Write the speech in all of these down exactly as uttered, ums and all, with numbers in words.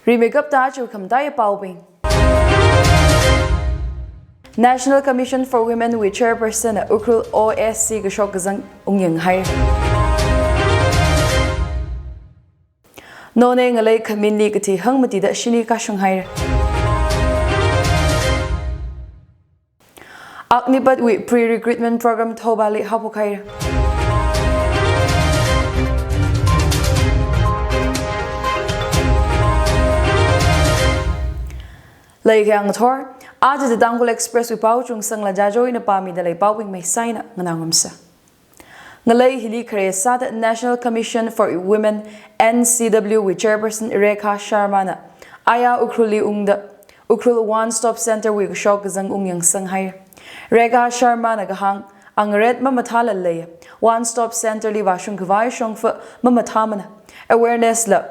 Rimeikapta aja khamataiya paobing. National Commission for Women wui Chairperson na Ukhrul O S C kashok kazang ungyang haira. Noney ngalei khaminli kathi hangmatida shini kashung haira. Agnipath wui pre-recruitment program Thouballi haophok haira. Leikha ngathor, aja The Tangkhul Express wui pao chungsangla jajo ina pāmida lei paobing meisaina nganāngarumsa. Ngalei hili khare sāda National Commission for Women, N C W wui Chairperson Rekha Sharma na aya Ukhrulli ungda Ukhrul One Stop Center wui kashok kazang ungyang sang haira. Rekha Sharma na kahāng, angaret mamathāla leiya, One Stop Center li vāshung khavai shongfa mamathāmana, awareness la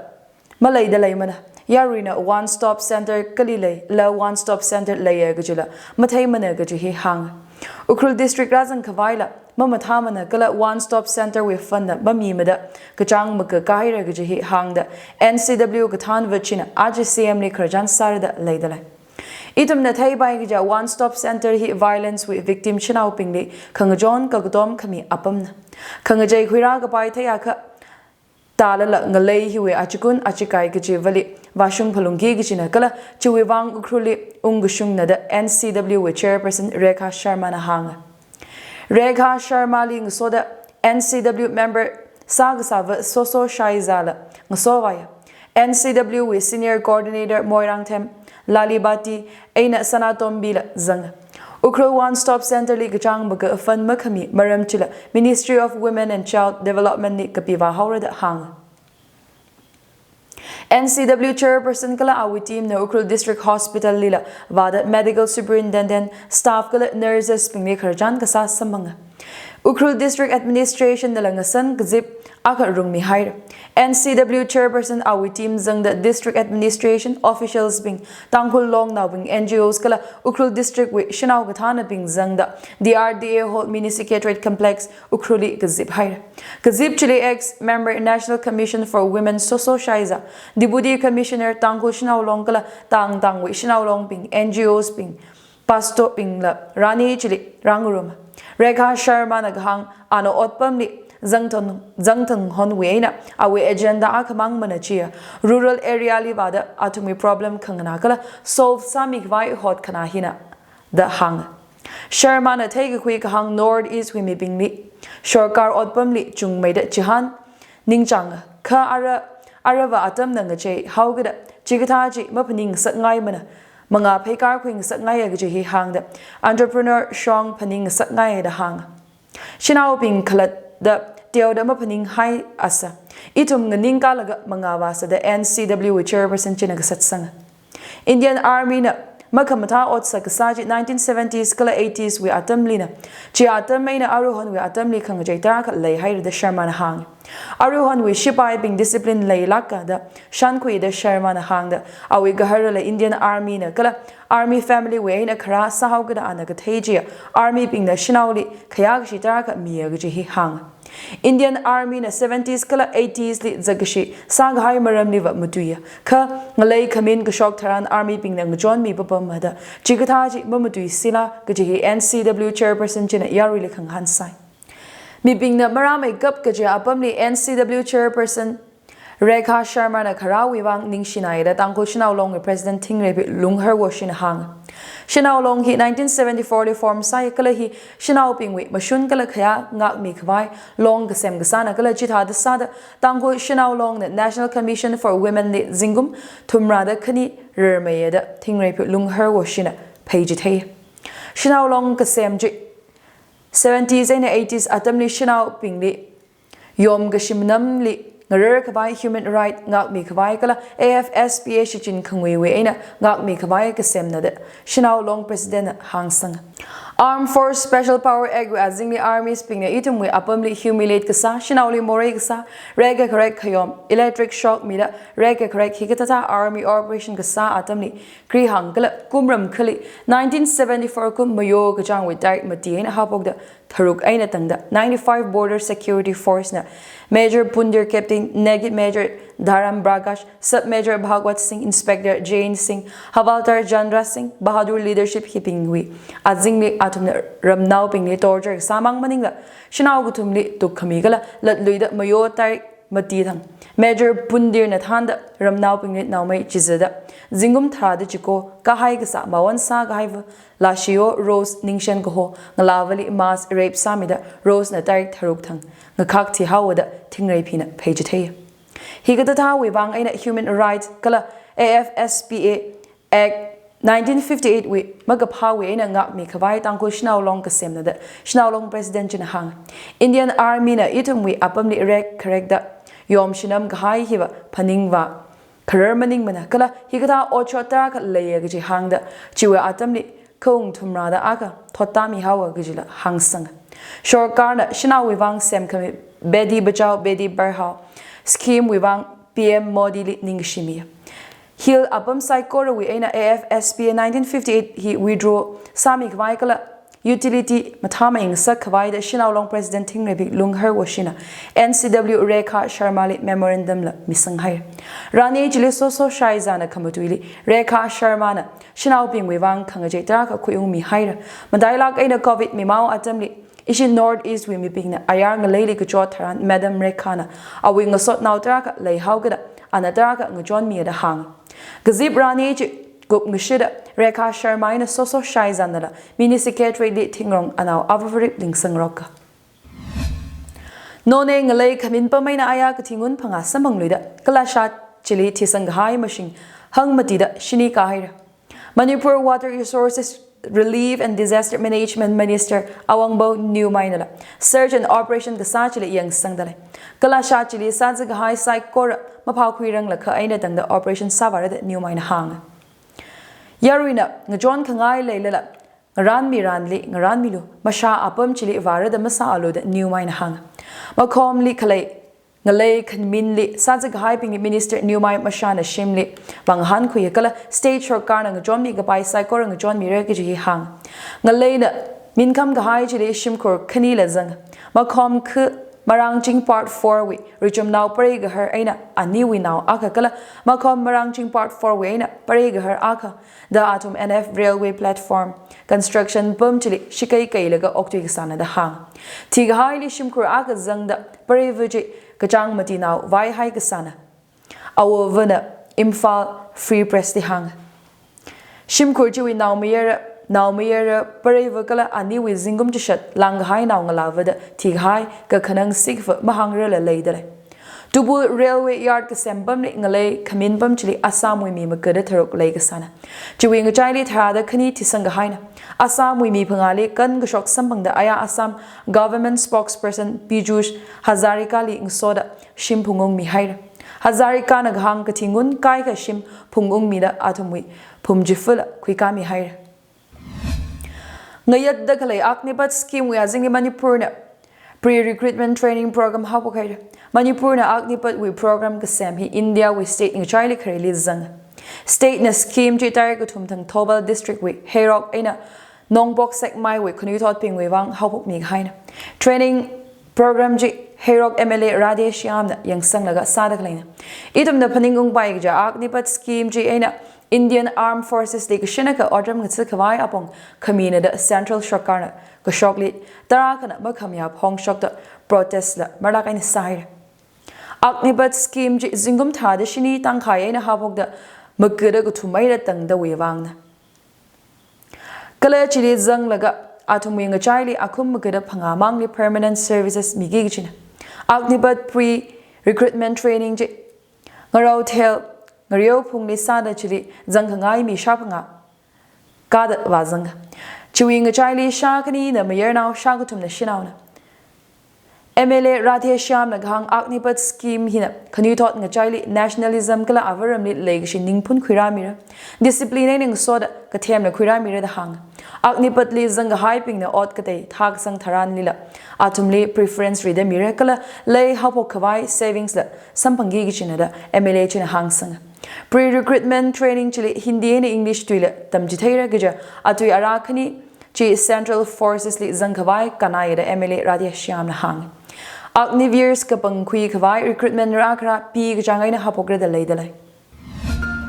maleida leimana, yaruina One Stop Center kali lei, la One Stop Center leiya kajila matheimana kaji hi hānga. Ukhrul District rāzang khavaila mamathāmana kala One Stop Center wui fund na mamimada kachāng makakā haira kaji hi hāngda N C W kathānva china aja C M li khararchan sārada leida lei. Ithumna theipai kaja One Stop Center hi violence wui victim shanaobingli khangachon kakatom khami apamna. Khangachei khuirā kapai theiakha tālala ngalei hiwui achikun achikai kachivali vāshung phalungki kajina kala chiwui vang Ukhrulli ungkashungna da N C W wui Chairperson Rekha Sharma na hānga. Rekha Sharma li ngasoda N C W member sākasāva Soso Shaiza la ngasovāya. N C W wui Senior Coordinator Moirangthem Lalibati eina Sanatombi la zanga. Ukhrul One Stop Center li kachāng maka fund makhami maram chila Ministry of Women and Child Development li kapiva haora da hānga. N C W Chairperson kala awui team na Ukhrul District Hospital lila vāda Medical Superintendent, staff kala nurses bingli khararchan kasā samphanga. Ukhrul District Administration nala ngasan kazip akha rungmi haira. N C W Chairperson awui team zangda District Administration officials bing, Tangkhul longnaobing, N G Os kala Ukhrul District wui shanao kathānabing zangda D R D A Hall Mini Secretariat Complex Ukhrulli kazip haira. Kazip chili ex-member National Commission for Women Soso Shaiza, Deputy Commissioner Tangkhul Shanao Long kala tangtangwui shanao longbing, N G Os bing, pastor bingla rani chili rāngaruma. Rekha Sharma na kahāng, ana otpamli zangthang, zangthang honwui eina awui agenda akhamang mana chiya, rural area li vāda athumwui problem khanganā kala solve sāmi khavai hotkhanā hina da hānga. Sharma na theikakhui kahāng North East wui mibingli sorkar otpamli chungmeida chihān ningchānga. Kha ara, arava atamna ngachei haokida chikathā chi maphaning ngasakngaimana, mangā pheikar khuingasakngaiya kaji hi hāngda entrepreneur shong phaning ngasakngaiya da hānga. Shanaobing khalatta teoda maphaninghaiasa, ithum nganingkalaga mangā vāsa da N C W wui Chairperson china kasatsanga. Indian Army na makhamathā ot sākasā chi nineteen seventies kala eighties wui atamlina. Chi atam eina aruihonwui atamli khangachei tarākha leihaira da Sharma na hānga. Aruihonwui shipaibing discipline leilāka da shankhuida Sharma na hāngda awui gaharala Indian Army na kala Army family wui eina kharā sāhaokida ana kathei chiya Army bingna shanaoli khayākashi tarākha miya kaji hi hānga. Indian Army na seventies kala eighties li zakkashi sākahai maramliva matuiya. Kha ngalei khamin kashok tharan Army bingna ngachonmi papamada chikathā chi mamatuisila kaji hi N C W Chairperson china yaruili khangahān sai. Mibingna marāmeikap kaji apamli N C W Chairperson Rekha Sharma na kharāwui vang ningshinaida Tangkhul Shanao Longwui President Thingreiphi Lungharwoshina hānga. Shanao Long hi nineteen seventy-four li form sāi kala hi shanaobingwui mashun kala khayā ngākmi khavai long kasem kasāna kala chithāda sāda Tangkhul Shanao Long na National Commission for Women li zingkum thumrāda khani rarmeiya da Thingreiphi Lungharwoshina pheichithei. Shanao Long kasem chi seventies eina eighties atamli shanaobingli yomkashi manamli ngarar khavai human right ngākmi khavai kala A F S P A shichin khanguiwui eina ngākmi khavai kasemna da Shanao Long President na hāngsanga. Armed Force Special Power Act wui azingli armies bingna ithumwui apamli humiliate kasā, shanaoli morei kasā, rekakharek khayom, electric shock mida rekakharek hikathāthā army operation kasā atamli, kri hāngkhala kumram khali nineteen seventy-four kum Mayo kachāngwui tarik mati eina haophokda tharuk eina tangda ninety-five Border Security Force na Major Pundir, Captain Negit, Major Dharam Prakash, Sub Major Bhagwat Singh, Inspector Jain Singh, Havaldar Chandra Singh Bahadur leadership hibingwui azingli athumna ramnaobingli torture sāmang maningla, shanao kathumli tukkhami kala latluida Mayo tarik mati thang Major Pundirna thānda ramnaobingli naomei chizada, zingkum tharāda chiko kahai kasā mawon sākahaiva Lashiyo Rose Ningshen kaho ngalāvali mass rape sāmida Rosena tarik tharuk thang ngakhak thihaowa da thingrei phina pheichithei. Hikathāthāwui vang eina Human Rights kala A F S P A Act nineteen fifty-eight wui makaphāwui eina ngākmi khavai Tangkhul Shanao Long kasemna da Shanao Long President china hānga. Indian Army na ithumwui apamli rekakharekda yom shinam kahai hiva phaningvā kharar maningmana kala hikathā otshot tarākha leiya kaji hāngda, chiwui atamli khaung thumrāda akha thottāmihaowa kajila hāngsanga. Sorkarna shanaowui vang semkhami Beti Bachao Beti Padhao scheme wui vang P M Modi li ningshimiya. Hill apam saikorawui eina A F S P A nineteen fifty-eight hi withdraw sāmi khavai kala utility mathāmei ngasak khavaida Shanao Long President Thingraiphik Lungharwashina N C W Rekha Sharma li memorandum la misanghaira. Rani chili Soso Shaizana khamatuili Rekha Sharmana shanaobingwui vang khangachei tarākha khuiungmihaira. Matailak eina covid mimao atamli ishi North East wui mibingna ayar ngaleili kachot tharan Madam Rekhana awui ngasotnao tarākha leihaokida ana tarākha ngachonmiya da hānga. Kazip rani chi kupngashida Rekha Sharma eina Soso Shaizanala Mini Secretariat li thingrong anao avavarip lingsangrokka. Noney ngalei khamin pam eina aya kathi ngun phangā samphangluida kalashat chili thisang kahai mashing hangmatida shini kahaira. Manipur Water Resources, Relief and Disaster Management Minister Awangbau Newmai nala search and operation kasā chili yangsangdalei. Kalashat chili sāzā kahai saikora maphākhuiranglakha eina tangda operation sāvāra da Newmaina hānga. Yaruina ngachon khangai leilala ngaranmiranli ngaranmilu, mashā apam chili vāra da masāalu da Newmaina hānga. Makhomli khalei ngalei khaminli sāzā kahaibingli Minister Newmai mashāna shimli vāngahānkhuiya kala state sorkarna ngachonmi kapai saikora ngachonmira kaji hi hānga. Ngaleina minkham kahai chili shimkhur khanila zanga. Makhom khu Marangching Part four wui richumnao preigaharwui eina aniwui nao akha kala makhom Marangching Part four wui eina preigaharwui akha da athum N F railway platform construction pam chili shikeikeilaga okthui kasāna da hānga. Thikahaili shimkhur akha zangda preiva chi kachāng matinao vaihai kasāna. Awovana Imphal Free Press li hānga. Shimkhur chiwui naomayara, naomayara preiva kala aniwui zingkum chishat langkahai naongalāva da thikahai kakhanang sikva mahāngrarla leidalei. Tubul Railway Yard kasem pamli ngalei khamin pam chili Assamwui mi magada tharuk leikasāna. Chiwui ngachaili tharāda khani thisang kahaina. Assamwui mi phangāli kankashok samphangda aya Assam Government Spokesperson Piyush Hazarika li ngasoda shim phungungmihaira. Hazarikana kahāng kathi ngun kaikha shim phungungmida athumwui phumchifala khuikāmihaira. Ngayatda khalei Agnipath scheme wui azingli Manipurna pre-recruitment training program haophokhaira. Manipurna Agnipath wui program kasem hi India wui state ngachaili khareli zanga. State na scheme chi tarik kathum thang Thoubal district wui Heirok eina Nongpok Sekmai wui khanuithotbingwui vang haophokmi kahaina. Training program chi Heirok M L A Radheshyamna yangsanglaga sāda khaleina. Ithumna phaningungpai kaja Agnipath scheme chi eina Indian Armed Forces li kashinaka otram ngatha khavai apong khamina da central sorkarna kashokli tarākhana makhamayā phongshokta protest la marlak eina sāhaira. Agnipath scheme chi zingkum tharāda shini tangkhai eina haophokda magada kathum eina tangdawui vangna. Kala chili zanglaga athumwui ngachaili akhum magada phangā mangli permanent services miki kachina. Agnipath pre-recruitment training chi ngarao thel ngareo phungli sāda chili zangkhangai mi shāphangā kada vāzanga. Chiwui ngachaili shākhanina mayarnao, shākathumna shanaona. M L A Radheshyamna kahāng Agnipath scheme hina khanuithot ngachaili nationalism kala avaramli leikashi ningphun khuirāmira. Discipline eina ngasoda kathemla khuirāmira da hānga. Agnipathli zangkahaibingna ot katei thākasang tharanlila athumli preference rida mira kala lei haophok khavai savings la samphangki kachina da M L A china hāngsanga. Pre-recruitment training chili Hindi eina English tuila tamchitheira kaja atui ara khani chi Central Forces li zangkhavai kannaiya da M L A Radheshyamna hānga. Agniveers kapangkhui khavai recruitment rākhara pi kachāng eina haophokra da leidalei.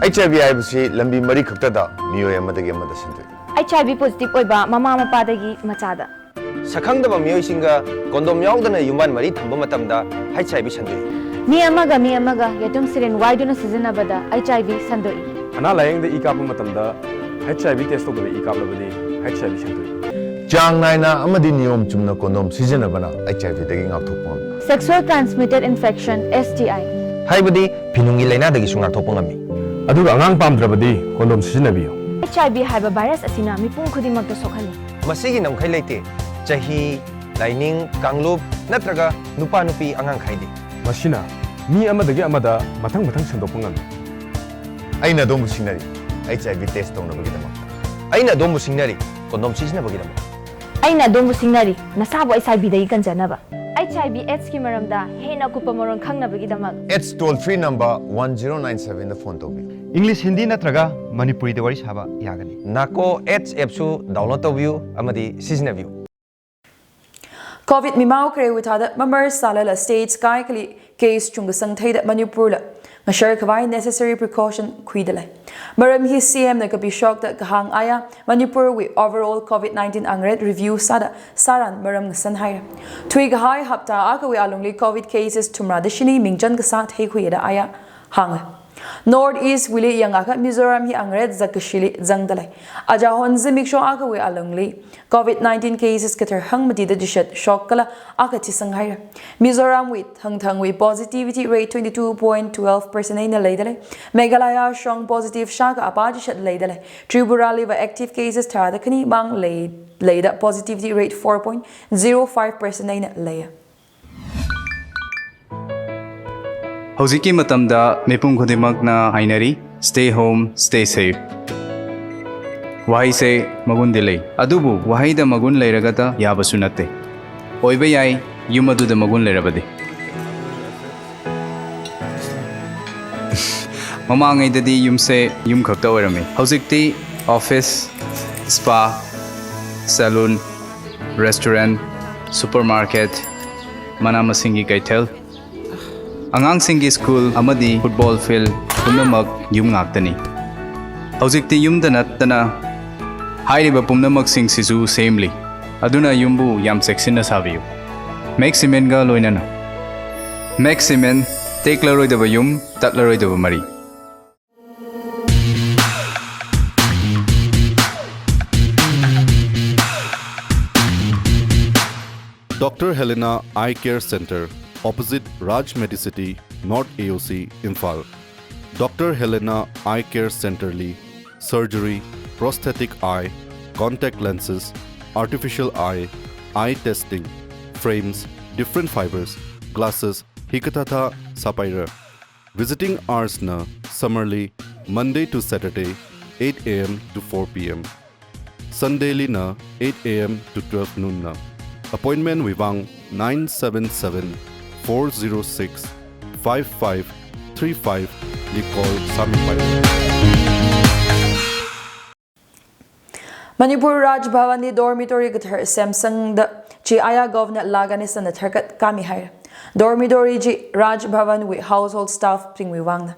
H I V haibasi lambi mari khaktada miyoi amadagi amada sandoi. H I V positive ꯑꯣꯏꯕ ꯃꯃꯥ ꯃꯄꯥꯗꯒꯤ ꯃꯆꯥꯗ꯫ ꯁꯛꯈꯪꯗꯕ ꯃꯤꯑꯣꯏꯁꯤꯡꯒ condom ꯌꯥꯎꯗꯅ ꯌꯨꯝꯕꯥꯟ ꯃꯔꯤ ꯊꯝꯕ ꯃꯇꯝꯗ H I V ꯁꯟꯗꯣꯛꯏ꯫ ꯃꯤ ꯑꯃꯒ ꯃꯤ ꯑꯃꯒ ꯌꯦꯇꯨꯝ syringe ꯋꯥꯏꯗꯨꯅ ꯁꯤꯖꯤꯟꯅꯕꯗ H I V ꯁꯟꯗꯣꯛꯏ꯫ ꯑꯅꯥ ꯂꯥꯌꯦꯡꯗ ꯏ ꯀꯥꯞꯄ ꯃꯇꯝꯗ H I V test ꯇꯧꯗꯕ ꯏ ꯀꯥꯞꯂꯕꯗꯤ H I V ꯁꯟꯗꯣꯛꯏ꯫ ꯆꯥꯡ ꯅꯥꯏꯅ ꯑꯃꯗꯤ ꯅꯤꯌꯣꯝ ꯆꯨꯝꯅ condom ꯁꯤꯖꯤꯟꯅꯕꯅ H I V ꯗꯒꯤ ꯉꯥꯛꯊꯣꯛꯄ ꯉꯝꯃꯤ꯫ Sexual transmitted infection, S T I꯫ ꯍꯥꯏꯕꯗꯤ ꯐꯤꯅꯨꯡꯒꯤ ꯂꯥꯏꯅꯥꯗꯒꯤꯁꯨ ꯉꯥꯛꯊꯣꯛꯄ ꯉꯝꯃꯤ꯫ ꯑꯗꯨꯒ ꯑꯉꯥꯡ ꯄꯥꯝꯗ꯭ꯔꯕꯗꯤ condom ꯁꯤꯖꯤꯟꯅꯕꯤꯌꯨ꯫ H I V ꯍꯥꯏꯕ virus ꯑꯁꯤꯅ ꯃꯤꯄꯨꯝ ꯈꯨꯗꯤꯡꯃꯛꯇ ꯁꯣꯛꯍꯜꯂꯤ꯫ ꯃꯁꯤꯒꯤ ꯉꯝꯈꯩ ꯂꯩꯇꯦ꯫ ꯆꯍꯤ, ꯂꯥꯏꯅꯤꯡ, ꯀꯥꯡꯂꯨꯞ ꯅꯠꯇ꯭ꯔꯒ ꯅꯨꯄꯥ ꯅꯨꯄꯤ ꯑꯉꯥꯡ ꯈꯥꯏꯗꯦ꯫ ꯃꯁꯤꯅ ꯃꯤ ꯑꯃꯗꯒꯤ ꯑꯃꯗ ꯃꯊꯪ ꯃꯊꯪ ꯁꯟꯗꯣꯛꯄ ꯉꯝꯃꯤ꯫ ꯑꯩꯅ ꯑꯗꯣꯝꯕꯨ ꯁꯤꯡꯅꯔꯤ, H I V test ꯇꯧꯅꯕꯒꯤꯗꯃꯛ꯫ ꯑꯩꯅ ꯑꯗꯣꯝꯕꯨ ꯁꯤꯡꯅꯔꯤ, condom ꯁꯤꯖꯤꯟꯅꯕꯒꯤꯗꯃꯛ꯫ ꯑꯩꯅ ꯑꯗꯣꯝꯕꯨ ꯁꯤꯡꯅꯔꯤ, ꯅꯁꯥꯕꯨ H I V ꯗꯒꯤ ꯀꯟꯖꯅꯕ꯫ H I V AIDS ꯀꯤ ꯃꯔꯝꯗ ꯍꯦꯟꯅ ꯑꯀꯨꯞꯄ ꯃꯔꯣꯜ ꯈꯪꯅꯕꯒꯤꯗꯃꯛ AIDS toll free number one zero nine seven ꯗ phone ꯇꯧꯕꯤꯌꯨ꯫ English, Hindi ꯅꯠꯇ꯭ꯔꯒ Manipuri ꯗ ꯋꯥꯔꯤ ꯁꯥꯕ ꯌꯥꯒꯅꯤ꯫ NACO AIDS app ꯁꯨ download ꯇꯧꯕꯤꯌꯨ ꯑꯃꯗꯤ ꯁꯤꯖꯤꯟꯅꯕꯤꯌꯨ꯫ Covid ꯃꯤꯃꯥꯎ ꯈꯔꯦ ꯋꯤꯊꯥꯗ ꯃꯃꯔ ꯁꯥꯂꯥꯂ states ꯀꯥꯏ ꯀꯂꯤ case ꯆꯨꯡꯒ ꯁꯪꯊꯩꯗ ꯃꯅꯤꯄꯨꯔꯂ ꯉꯁꯔ ꯈꯋꯥꯏ necessary precaution ꯈꯨꯏꯗ ꯂꯩ꯫ ꯃꯔꯝ ꯍꯤ C M ꯅ ꯀꯄꯤ ꯁꯣꯛꯇ ꯀꯍꯥꯡ ꯑꯌꯥ ꯃꯅꯤꯄꯨꯔ ꯋꯤ overall Covid nineteen ꯑꯪꯔꯦꯠ review ꯁꯥꯗ ꯁꯥꯔꯥꯟ ꯃꯔꯝ ꯉꯁꯟ ꯍꯥꯏꯔ꯫ ꯊꯨꯏ ꯀꯍꯥꯏ ꯍꯞꯇꯥ ꯑꯀꯋꯤ ꯑꯂꯨꯡꯂꯤ Covid cases ꯊꯨꯝꯔꯥꯗ ꯁꯤꯅꯤ ꯃꯤꯡꯆꯟ ꯀꯁꯥ ꯊꯩꯈꯨꯏꯗ ꯑꯌꯥ ꯍꯥꯡꯉ꯫ North East ꯋꯤꯂꯤ ꯌꯥꯡ ꯑꯥꯈꯠ ꯃꯤꯖꯣꯔꯥꯝ ꯍꯤ ꯑꯪꯔꯦꯠ ꯖꯛꯀꯁꯤꯂꯤ ꯖꯪꯗ ꯂꯩ꯫ ꯑꯖꯥ ꯍꯣꯟ ꯖꯤꯃꯤꯛ ꯁꯣ ꯑꯥꯈꯋꯤ ꯑꯂꯪꯂꯤ Covid nineteen cases ꯀꯊꯔ ꯍꯪ ꯃꯇꯤꯗ ꯖꯤꯁꯠ ꯁꯣꯛ ꯀꯂ ꯑꯥꯈꯠ ꯊꯤꯁꯪ ꯍꯥꯏꯔ꯫ ꯃꯤꯖꯣꯔꯥꯝ ꯋꯤ ꯊꯪ ꯊꯪ ꯋꯤ positivity rate twenty two point twelve percent ꯑꯩꯅ ꯂꯩꯗ ꯂꯩ꯫ ꯃꯦꯘꯥꯂꯌꯥ ꯁꯣꯡ positive ꯁꯥꯒ ꯑꯄꯥ ꯖꯤꯁꯠ ꯂꯩꯗ ꯂꯩ꯫ ꯇ꯭ꯔꯤꯄꯨꯔꯥ ꯂꯤꯕ active cases ꯊꯥꯗ ꯈꯅꯤ ꯃꯥꯡ ꯂꯩ ꯂꯩꯗ positivity rate four point zero five percent ꯑꯩꯅ ꯂꯩꯌꯦ꯫ ꯍꯧꯖꯤꯛꯀꯤ ꯃꯇꯝꯗ ꯃꯤꯄꯨꯝ ꯈꯨꯗꯤꯡꯃꯛꯅ ꯍꯥꯏꯅꯔꯤ, "Stay home, stay safe"꯫ ꯋꯥꯍꯩꯁꯦ ꯃꯒꯨꯟꯗꯤ ꯂꯩ, ꯑꯗꯨꯕꯨ ꯋꯥꯍꯩꯗ ꯃꯒꯨꯟ ꯂꯩꯔꯒꯇ ꯌꯥꯕꯁꯨ ꯅꯠꯇꯦ꯫ ꯑꯣꯏꯕ ꯌꯥꯏ, ꯌꯨꯝ ꯑꯗꯨꯗ ꯃꯒꯨꯟ ꯂꯩꯔꯕꯗꯤ꯫ ꯃꯃꯥꯡꯉꯩꯗꯗꯤ ꯌꯨꯝꯁꯦ ꯌꯨꯝ ꯈꯛꯇ ꯑꯣꯏꯔꯝꯃꯤ꯫ ꯍꯧꯖꯤꯛꯇꯤ office, spa, salon, restaurant, supermarket, ꯃꯅꯥ ꯃꯁꯤꯡꯒꯤ ꯀꯩꯊꯦꯜ, ꯑꯉꯥꯡꯁꯤꯡꯒꯤ school ꯑꯃꯗꯤ football field ꯄꯨꯝꯅꯃꯛ ꯌꯨꯝ ꯉꯥꯛꯇꯅꯤ꯫ ꯍꯧꯖꯤꯛꯇꯤ ꯌꯨꯝꯗ ꯅꯠꯇꯅ ꯍꯥꯏꯔꯤꯕ ꯄꯨꯝꯅꯃꯛꯁꯤꯡꯁꯤꯁꯨ ꯁꯦꯝꯂꯤ꯫ ꯑꯗꯨꯅ ꯌꯨꯝꯕꯨ ꯌꯥꯝ ꯆꯦꯛꯁꯤꯟꯅ ꯁꯥꯕꯤꯌꯨ꯫ Max Cementꯒ ꯂꯣꯏꯅꯅ꯫ Max Cement, ꯇꯦꯛꯂꯔꯣꯏꯗꯕ ꯌꯨꯝ, ꯇꯠꯂꯔꯣꯏꯗꯕ ꯃꯔꯤ꯫ Doctor Helena Eye Care Centre, opposite Raj Medicity, North A O C, Imphal. Doctor Helena Eye Care Centre li surgery, prosthetic eye, contact lenses, artificial eye, eye testing, frames, different fibres, glasses, hikathāthā sāpaira. Visiting hours na summer li Monday to Saturday, eight A M to four P M. Sunday li na eight A M to twelve noon na. Appointment wui vang nine seven seven, four zero six, five five three five li call sāmipai. Manipur Raj Bhavan li dormitory kathar semsangda chi aya Governor La Ganesan na tharkat kami hai. Dormitory chi Raj Bhavan wui household staff bingwui vangna.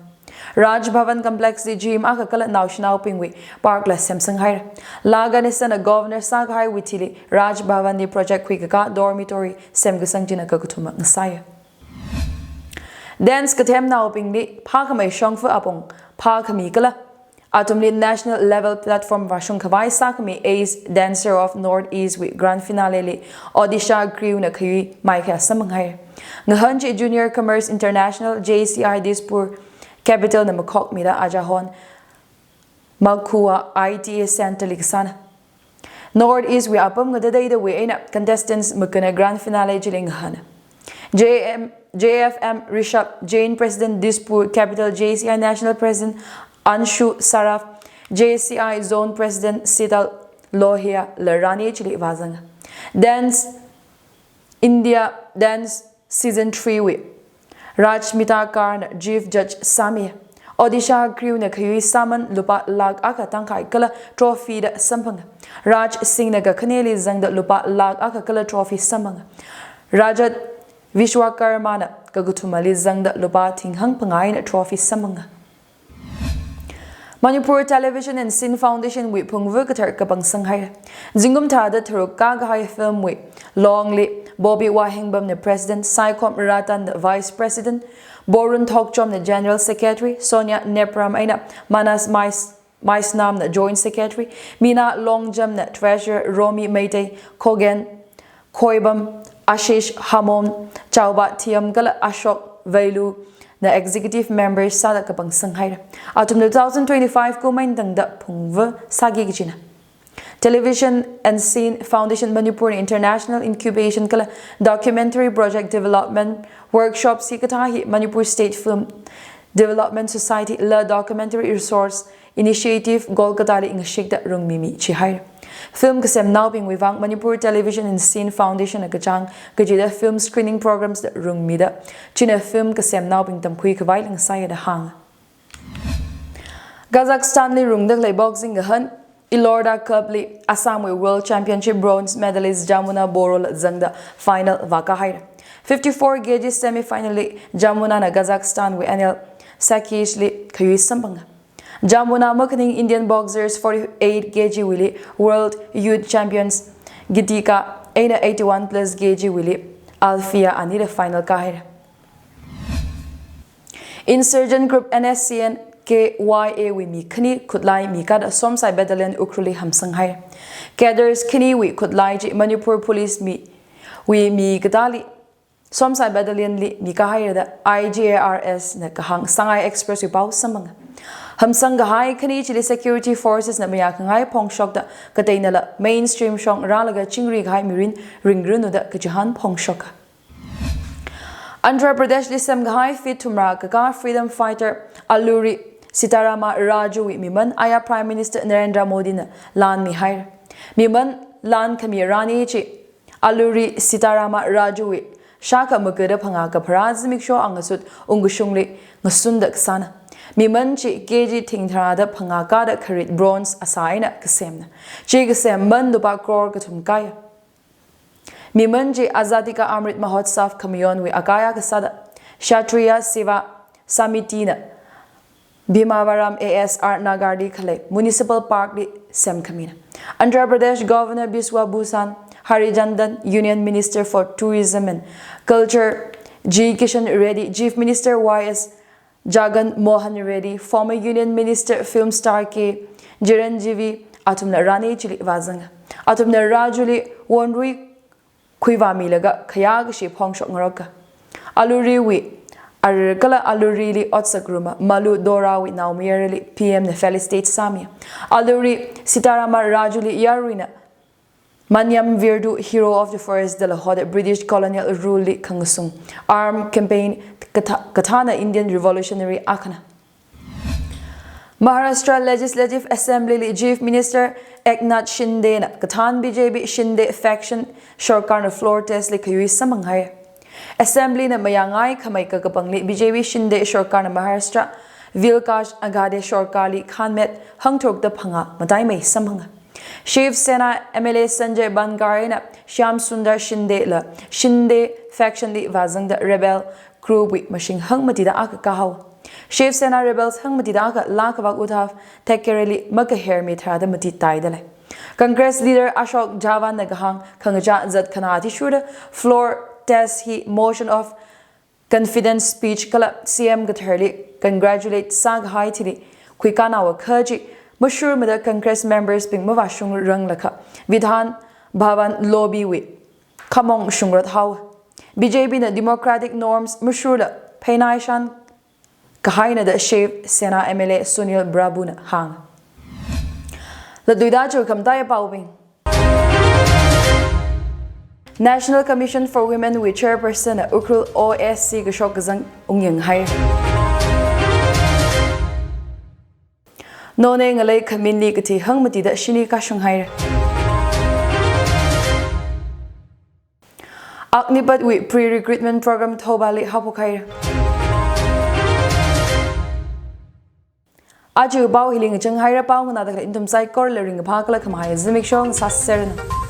Raj Bhavan complex li gym akha kala naoshinaobingwui park la semsang hai. La Ganesan na Governor sākahaiwui thili Raj Bhavan li project khuikaka dormitory semkasang china kakathuma ngasai. Dance kathemnaobingli phākhamei shongfa apong phākhami kala athumli national level platform vāshung khavai sākhami Ace Dancer of North East wui grand finale li Odisha crew na khayui maikhaya samang hai. Ngahān chi Junior Commerce International, J C I Dispur Capital na makhokmida aja hon Makhua I T A Center li kasāna. North East wui apam ngadadeida wui eina contestants makana grand finale chili ngahāna. J M, J F M Rishabh, Jain President Dispur Capital J C I National President Anshu Saraf, J C I Zone President Sital Lohia la rani chili vāzanga. Dance India Dance Season three wui Rajmita Karna Chief Judge sāmi. Odisha crew na khayui sāman lupā lakh akha tangkhai kala trophy da samphanga. Raj Singh na kakhaneli zangda lupā lakh akha kala trophy samphanga. Rajat Vishwakarma na kakathumali zangda lupā thing hangphangā eina trophy samphanga. Manipur Television and Scene Foundation wui phungva kathar kapangsang haira. Zingkum tharāda tharuk kākahai film wui longli Bobby Wahengbam na President, Saikhom Ratan na Vice President, Borun Thokchom na General Secretary, Sonia Nepram eina Manas Mais Maisnam na Joint Secretary, Mina Longjam na Treasurer, Romi Meitei, Khogen Khoibam, Ashish Hamon, Chauba Thiam kala Ashok Veilu na Executive Members sāda kapangsang haira. Athumna two thousand twenty-five kum eina tangda phungva sāki kachina. Television and Scene Foundation Manipur International Incubation kala Documentary Project Development Workshop si kathā hi Manipur State Film Development Society la Documentary Resource Initiative Kolkata li ngashikta rungmimi chihaira. Film kasemnaobingwui vang Manipur Television and Scene Foundation na kachāng kajida film screening programs da rungmida, china film kasemnaobing tamkhui khavai langsai da hānga. Kazakhstan li rungda khalei boxing kahān Ilorda Cup li Assam wui World Championship bronze medalist Jamuna Boro la zangda final vākā haira. Fifty-four K G semi final li Jamuna na Kazakhstan wui Anil Sakish li khayui samphanga. Jamuna makhaning Indian boxers forty-eight K G wuili World Youth Champions Gitika eina eighty-one plus K G wuili Alfia anila final kā haira. Insurgent group N S C N K Y A wui mi khani khutlai mikada Somsai Battalion Ukhrul li hamsang haira. Cadres khaniwui khutlai chi Manipur Police mi wui mi katāli Somsai Battalion li mikā haira da I G A R S na kahāng Sangai Express wui pao samphanga. Hamsang kahai khani chili security forces na mayākhangai phongshokda kateinala mainstream shong rālaga chingri kahai mirin ringranu da kachihān phongshoka. Andhra Pradesh li semkahai feet thumrā kakā freedom fighter Alluri Sitarama Raju wui mimān aya Prime Minister Narendra Modi na lanmi haira. Mimān lan khami rani chi Alluri Sitarama Raju wui shākha magada phangā kapharā zimiksho angasut ungkashungli ngasunda kasāna. Mimān chi K G thing tharāda phangā kāda kharit bronze asā eina kasemna. Chi kasem mimān lupā crore kathum kāya. Mimān chi Azadi Ka Amrit Mahotsav khamayonwui akaya kasāda Kshatriya Seva Samiti na Bhimavaram A S R Nagar li khalei Municipal Park li semkhamina. Andhra Pradesh Governor Biswa Bhushan Haricharan, Union Minister for Tourism and Culture G Kishan Reddy, Chief Minister Y S Jagan Mohan Reddy, former Union Minister film star K Chiranjeevi athumna rani chili vāzanga. Athumna Raju li wonrui khuivāmilaga khayākashi phongshok ngaroka. Alluri wui ara kala Alluri li otsak ruma Malu Dora wui naomayarali P M na felicitate sāmi. Alluri Sitarama Raju li yaruina Manyam Virdu Hero of the Forest dala hoda British colonial rule li khangasung arm campaign kathā, kathāna Indian revolutionary akhana. Maharashtra Legislative Assembly li Chief Minister Eknath Shinde na kathān B J P Shinde faction sorkarna floor test li khayui samphang haira. Assembly na mayāngai khamei kakapangli B J P Shinde sorkarna Maharashtra Vikash Aghadi sorkarli khānmet hangtharukda phangā mataimei samphanga. Shiv Sena M L A Sanjay Bankar eina Shyam Sundar Shinde la Shinde faction li vāzangda rebel group wui mashing hangmatida akha kāhaowa. Shiv Sena rebels hangmatida akha laa khavak Uddhav Thackeray li makahermi tharāda mati taida lei. Congress leader Ashok Chavan na kahāng khangachā zat khanā athishurda floor test hi motion of confidence speech kala C M katharli congratulate sākahai thili khuikānao akha chi mashurmada Congress members bing mavāshungranglakha Vidhan Bhavan lobby wui khamong shungrot haowa. B J P na democratic norms mashurda pheinaishan kahaina da Shiv Sena M L A Sunil Prabhu na hānga. Latluida chu khamataiya paobing. National Commission for Women wui Chairperson na Ukhrul O S C kashok kazang ungyang haira. Noney ngalei khaminli kathi hangmatida shini kashung haira. Agnipath wui pre-recruitment program Thoubal li haophok haira. Aja pao hili ngachang haira. Pao nganāda khalei nathum saikorali ringkaphā kala khamahai zimiksho ngasāseranu.